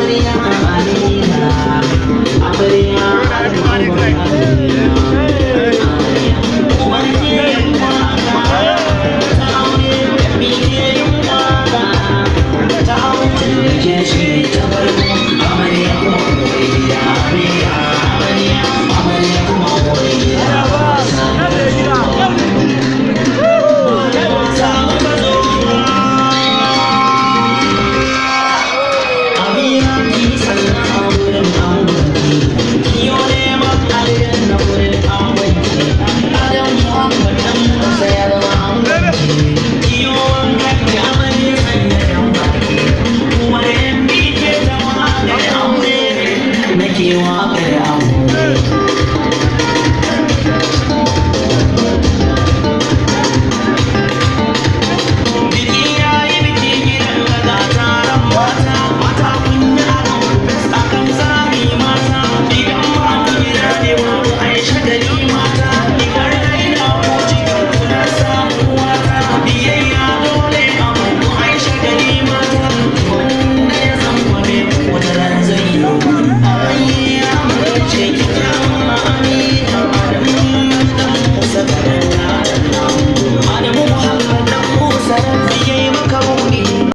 Amarya Amina, amarya Adamu Amina, amarya. Umarke yin waka ta aure, mike yin waka ta aure. Ke ce ta farko, amarya kuma uwar gida. Amina, amarya, amarya kuma uwar gida. Mata muka zo ba. Amina, ki sallama wurin angonki, kiyo neman aljanna wurin angonki. Adam Muhammad dan Musa ya zama angonki. Kiyo wankan ki, amarya, sanya yan baki. Kuma da yan bike ta waƙar aure, nake waƙar aure. Biki ya yi biki, gidan ga taron mata.